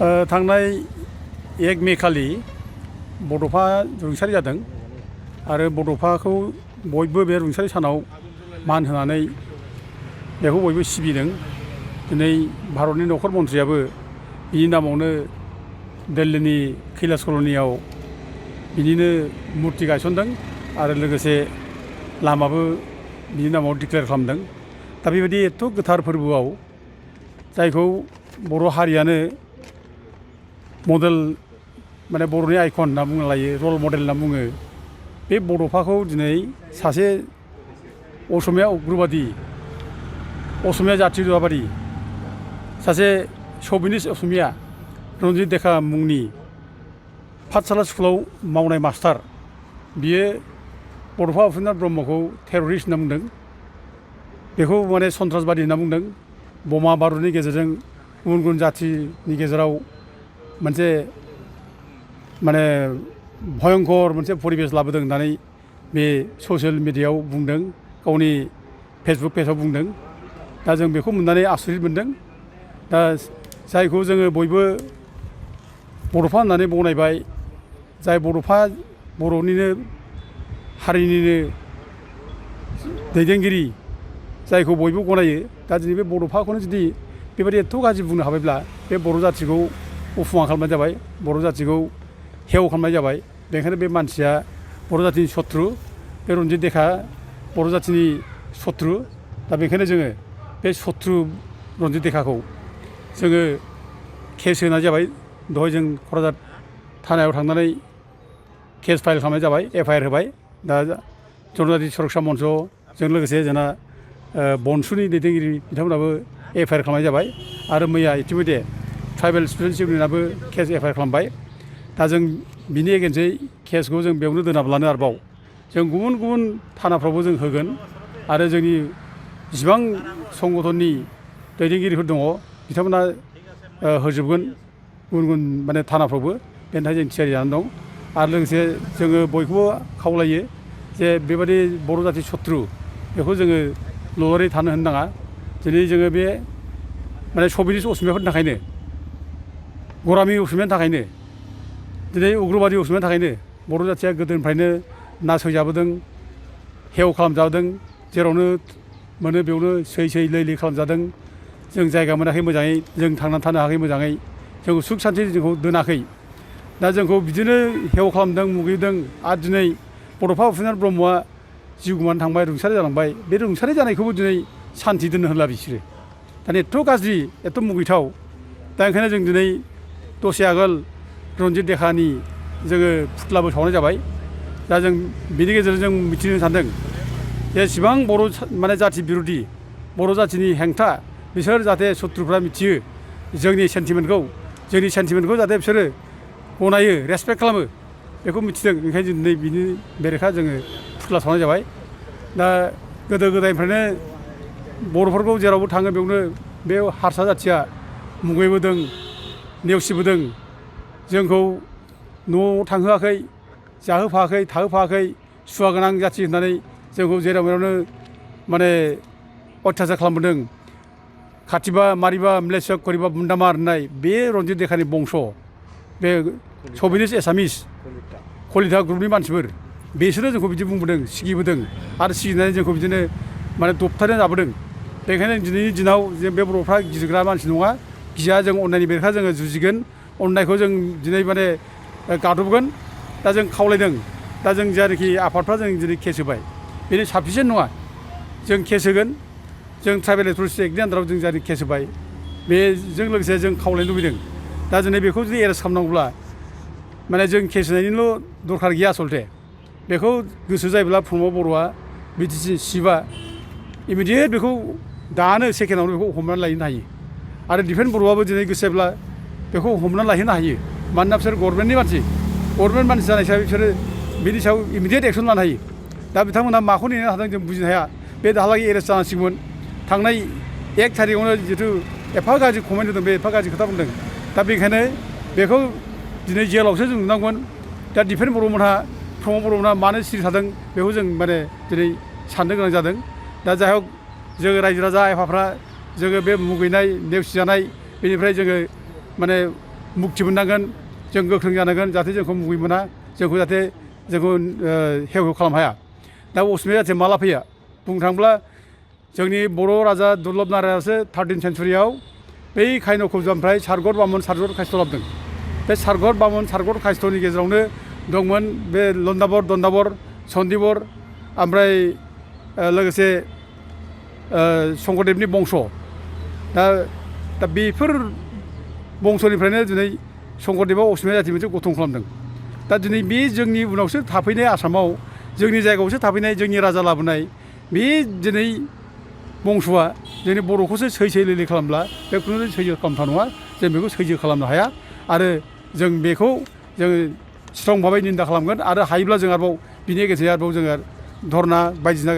थांनाय 1 मे खालि बड'फा रुंसारि जादों आरो बड'फाखौ बयबो बे रुंसारि सानाव मान होनानै बेखौ बयबो सिबिदों। दिनै भारतनि नखर मन्थ्रियाबो बिनि नामावनो दिल्लीनि कैलाश कल'नियाव बिनिनो मुर्ति गायसनदों आरो लोगोसे लामाबो बिनि नामाव डिक्लेयार खालामदों। दा बेबायदि एथ' गोथार फोरबोआव जायखौ बर' हारियानो मडेल माने बर'नि आइकन होनना बुंना लायो, रल मडेल होनना बुङो। बे बड'फाखौ दिनै सासे असमिया उग्रबादि, असमिया जाथियताबादि, सासे शभिनिस्ट असमिया रन्जित देखा मुंनि पाठशाला स्कुलाव मावनाय मास्टार, बियो बड'फा उपेन्द्र ब्रह्मखौ टेररिस्ट होनना बुंदों। बेखौ माने सन्त्रासबादि होनना बुंदों। बमा बारुदनि गेजेरजों गुबुन गुबुन जाथिनि गेजेराव मोनसे माने भयंकर मोनसे परिबेस लाबोदों होननानै बे ससियेल मिडियायाव बुंदों, गावनि फेसबुक पेजाव बुंदों। दा जों बेखौ मोननानै आसरित मोनदों। दा जायखौ जोङो बयबो बड'फा होननानै गनायबाय, जाय बड'फा बर'निनो हारिनिनो दैदेनगिरि, जायखौ बयबो गनायो। दा दिनै बे बड'फाखौनो जुदि बेबायदि एथ' गाज्रि बुंनो हाबायब्ला बे बर' जाथिखौ अफमान खालामनाय जाबाय, बर' जाथिखौ हेव खालामनाय जाबाय। बेनिखायनो बे मानसिया बर' जाथिनि सत्रु, बे रन्जित देखा बर' जाथिनि सत्रु। दा बेखायनो जोङो बे सत्रु रन्जित देखाखौ जोङो केस होनाय जाबाय। दहाय जों क'क्राझार थानायाव थांनानै केस फाइल खालामनाय जाबाय, FIR होबाय। दा जनजाति सुरक्षा मन्चजों लोगोसे जोंना बनसुनि दैदेनगिरि बिथांमोनाबो FIR खालामनाय जाबाय आरो मैया इतिमयधे ट्राइबेल स्टुडेन्टस इउनियनाबो केस FIR खालामबाय। दा जों बिनि एगेन्स्टै केसखौ जों बेयावनो दोनाब्लानो आरोबाव जों गुबुन गुबुन थानाफ्रावबो जों होगोन आरो जोंनि जिसिबां संगठननि दैदेनगिरिफोर दङ बिथांमोना होजोबगोन गुबुन गुबुन माने थानाफ्रावबो। बेनि थाखाय जों थियारि जानानै दं। आरो लोगोसे जोङो बयखौबो खावलायो जे बेबादि बर' जाथि सत्रु बेखौ जोङो ल'लारै थानो होनो नाङा। दिनै जोङो बे माने शभिनिस्ट असमियाफोरनि थाखायनो, गरामि असमियानि थाखायनो, दिनै उग्रबादि असमियानि थाखायनो बर' जाथिया गोदोनिफ्रायनो नासयजाबोदों, हेव खालामजादों। जेरावनो मोनो बेयावनो सै सै लै लै खालामजादों। जों जायगा मोनाखै मोजाङै, जों थांनानै थानो हायाखै मोजाङै, जोंखौ सुख सान्थि जोंखौ दोनाखै। दा जोंखौ बिदिनो हेव खालामदों, मुगैदों। आरो दिनै बड'फा उपेन्द्र ब्रह्मआ जिउ गोमानानै थांबाय, रुंसारि जालांबाय। बे रुंसारि जानायखौबो दिनै सान्थि दोननो होला बिसोरो। दा एथ' गाज्रि, एथ' मुगैथाव। दा ओंखायनो जों दिनै दसे आगोल रन्जित देखानि जोङो फुथ्लाबो सावनाय जाबाय। दा जों बिनि गेजेरजों जों मिथिनो सानदों जेसेबां बर' माने जाथि बिर'धि, बर' जाथिनि हेंथा, बिसोर जाहाथे सत्रुफ्रा मिथियो जोंनि सेन्टिमेन्टखौ जाहाथे बिसोरो गनायो, रेसपेक्ट खालामो, बेखौ मिथिदों। ओंखायनो जों दिनै बिनि बेरेखा जोङो फुथ्ला सावनाय जाबाय। दा गोदो गोदायनिफ्रायनो बर'फोरखौ जेरावबो थाङो बेयावनो बे हारसा जाथिया मुगैबोदों, नेवसिबोदों। जोंखौ न'आव थांहोआखै, जाहोफायाखै, थाहोफायाखै, सुवा गोनां जाथि होननानै जोंखौ जेराव मेरावनो माने अयथासार खालामबोदों। खाथिबा मारिबा म्लेच्छ करिबा बुन्दामार होननाय बे रन्जित देखानि बंस', बे शभिनिस्ट एसामिस कलिता ग्रुपनि मानसिफोर, बिसोरो जोंखौ बिदि बुंबोदों, सिगिबोदों आरो सिगिनानै जोंखौ बिदिनो माने दबथायना जाबोदों। बेखायनो दिनैनि दिनाव जों बे बर'फ्रा गिग्रा मानसि नङा, गिया। जों अन्यायनि बेरेखा जोङो जुजिगोन, अननायखौ जों दिनै माने गादबगोन। दा जों खावलायदों, दा जों जायनाखि आफादफ्रा जों दिनै केस होबाय, बेनो साफिसियेन्ट नङा। जों केस होगोन, जों ट्राइबेल एट्रसिटि एक्टनि आन्दाराव जों जायनाखि केस होबाय, बेजों लोगोसे जों खावलायनो लुबैदों। दा दिनै बेखौ जुदि एरेस्ट खालामनांगौब्ला माने जों केस होनायनिल' दरखार गैया। आसलथे बेखौ गोसो जायोब्ला प्रमद बर'आ BTC चिफआ इमिडियेट बेखौ दानो सेकेन्डआवनो बेखौ हमनानै लायनो हायो। आरो दिफेन बर'आबो दिनै गोसो जायोब्ला बेखौ हमनानै लायहोनो हायो। मानोना बिसोर गभर्नमेन्टनि मानसि जानाय हिसाबै बिसोरो बिनि सायाव इमिडियेट एक्सन लानो हायो। दा बिथांमोनहा माखौ नेनो हादों जों बुजिनो हाया। बे दाहालागै एरेस्ट जानांसिगौमोन। थांनाय 1 थारिखआवनो जिथु एफा गाज्रि कमेन्ट होदों, बे एफा गाज्रि खोथा बुंदों। दा बेखायनो बेखौ दिनै जेलावसो जों नुनांगौमोन। दा दिफेन बर'मोनहा, प्रमद बर'मोनहा मानो सिरि थादों बेखौ जों माने दिनै साननो गोनां जादों। दा जाय हक जोङो रायजो राजा आइ आफाफ्रा जोङो बे मुगैनाय, नेवसिजानाय, बेनिफ्राय जोङो माने मुक्ति मोननांगोन जों गोख्रों जानांगोन जाहाथे जोंखौ मुगै मोना जोंखौ जाहाथे जोंखौ हेव हेव खालामनो हाया दा असमिया जाथिया माला फैया बुंनो थाङोब्ला जोंनि बर' राजा दुर्लभ नारायणआसो 13 सेन्सुरियाव बै खायन'खौ ओमफ्राय सारगत बामन सारगत कायस्थ' लाबोदों बे सारगत बामन सारगत कायस्थ'नि गेजेरावनो दंमोन बे लन्दाबर दन्दाबर सन्दिबर ओमफ्राय लोगोसे शंकरदेबनि बंश दा बेफोर बंशनिफ्रायनो दिनै शंकरदेबआ असमिया जाथि मोनसे गठन खालामदों दा दिनै बे जोंनि उनावसो थाफैनाय आसामाव जोंनि जायगायावसो थाफैनाय जोंनि राजा लाबोनाय बे दिनै बंशआ जोंनि बर'खौसो सै लैलै खालामब्ला बे खुनु सैजो खालामथा नङा जों बेखौ सैजो खालामनो हाया आरो जों बेखौ जोङो स्ट्रंभाबै निन्दा खालामगोन आरो हायोब्ला जों आरोबाव बिनि गेजेरजों आरोबाव जोङो धरना बायदिसिना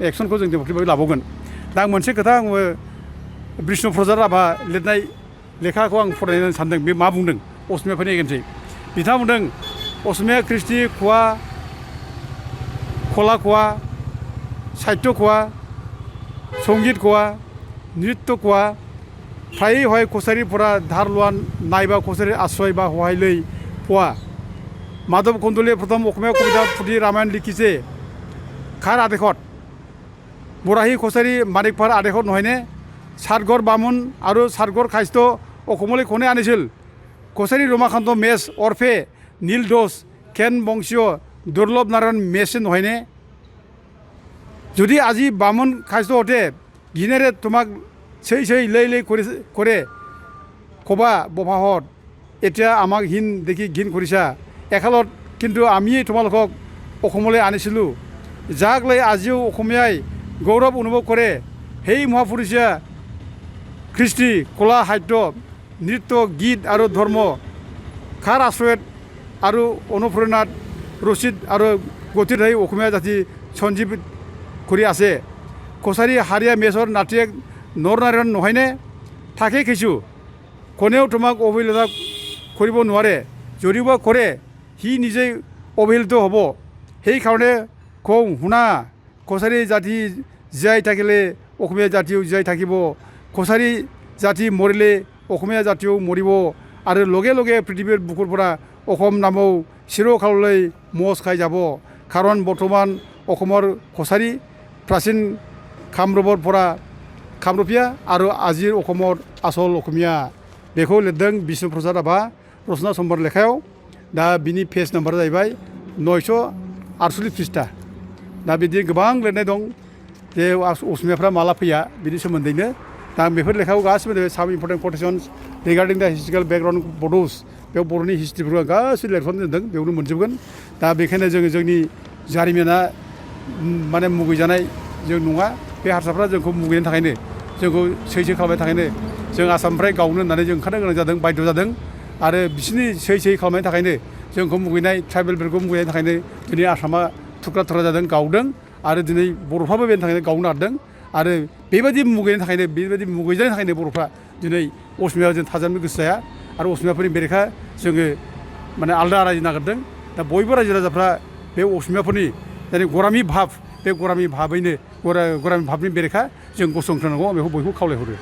एक्सनखौ जों डेम'क्रेटिकभाबै लाबावगोन दा आं मोनसे खोथा आङो बिष्णु प्रसाद राभा लिरनाय लेखाखौ आं फरायनो सानदों बे मा बुंदों असमियाफोरनि एगेन्सै बिथाङा बुंदों असमिया कृष्टि ख'वा कला ख'वा साहित्य ख'वा संगीत ख'वा नृत्य ख'वा फ्राय हय कछारीफोरा धार लोवान नायबा कछारी आश्रय बा हहाय लै फवा माधव कन्दलीया प्रथम अखमिया कविता पुथि रामायण लिखिছে खार आदेशत बराही कछारी मानिकफार आदेशत নহয়নে सारगर बामुन और सारगर कायस्थ अखमले खने आनिছিল कछारी रमाकान्त मेस अरफे नील दोष केन बंशीय दुर्लभ नारायण मेस নহয়নে যদি আজি বামুণ কায়স্থ হতে ঘিনেৰে তোমাক সেই लै কৰে কবা বভাহত এতিয়া আমাক হিন দেখি ঘিন কৰিছা একালত কিন্তু আমি তোমালোকক অসমলৈ আনিছিলোঁ যাক লৈ আজিও অসমীয়াই গৌৰৱ অনুভৱ কৰে সেই মহাপুৰুষীয়া কৃষ্টি কলা সাহিত্য নৃত্য গীত আৰু ধৰ্ম খাৰ আশ্ৰয়ত আৰু অনুপ্ৰেৰণাত ৰচিত আৰু গতিত হৈ অসমীয়া জাতি সঞ্জীৱিত কৰি আছে কছাৰী হাৰিয়া মেছৰ নাতিয়েক নৰনাৰায়ণ নহয়নে থাকে কিছু কোনেও তোমাক অৱহেলা কৰিব নোৱাৰে যদিওবা কৰে সি নিজেই অৱহেলিত হ'ব সেইকাৰণে কওঁ শুনা কছাৰী জাতি জীয়াই থাকিলে অসমীয়া জাতিও জীয়াই থাকিব কছাৰী জাতি মৰিলে অসমীয়া জাতিও মৰিব আৰু লগে লগে পৃথিৱীৰ বুকুৰ পৰা অসম নামও চিৰকাললৈ মচ খাই যাব কাৰণ বৰ্তমান অসমৰ কছাৰী প্ৰাচীন কামৰূপৰ পৰা কামৰূপীয়া আৰু আজিৰ অসমৰ আচল অসমীয়া बेखौ लिरदों बिष्णु प्रसाद राभा रचना सम्बर लेखायाव दा बिनि पेज नाम्बारा जाहैबाय 948 पृष्ठा दा बिदि गोबां लिरनाय दं जे असमियाफ्रा माला फैया बिनि सोमोन्दैनो दा आं बेफोर लेखायाव गासिबो साम इम्पर्टेन्ट quotations रिगार्डिं दा हिस्टरिकेल बेकग्राउन्ड बड'स बेयाव बर'नि हिस्ट्रिफोरखौ गासिबो लिरख'नानै दोनदों बेयावनो मोनजोबगोन दा बेखायनो जोङो जोंनि जारिमिना माने मुगैजानाय जों नङा बे हारसाफ्रा जोंखौ मुगैनायनि थाखायनो जोंखौ सैजो खालामनायनि थाखायनो जों आसामनिफ्राय गावनो होननानै जों ओंखारनो गोनां जादों बाध्य जादों आरो बिसोरनि सै खालामनायनि थाखायनो जोंखौ मुगैनाय ट्राइबेलफोरखौ मुगैनायनि थाखायनो दिनै आसामा थुख्रा थुख्रा जादों गावदों आरो दिनै बर'फ्राबो बेनि थाखायनो गावनो हादों आरो बेबायदि मुगैनायनि थाखायनो बेबायदि मुगैजानायनि थाखायनो बर'फ्रा दिनै असमियाव जों थाजानो गोसो जाया आरो असमियाफोरनि बेरेखा जोङो माने आलदा रायजो नागिरदों दा बयबो रायजो राजाफ्रा बे असमियाफोरनि दिनै गरामि भाब बे गरामि भाबैनो गरामि भाबनि बेरेखा जों गसंथारनांगौ बेखौ बयबो खावलायहरो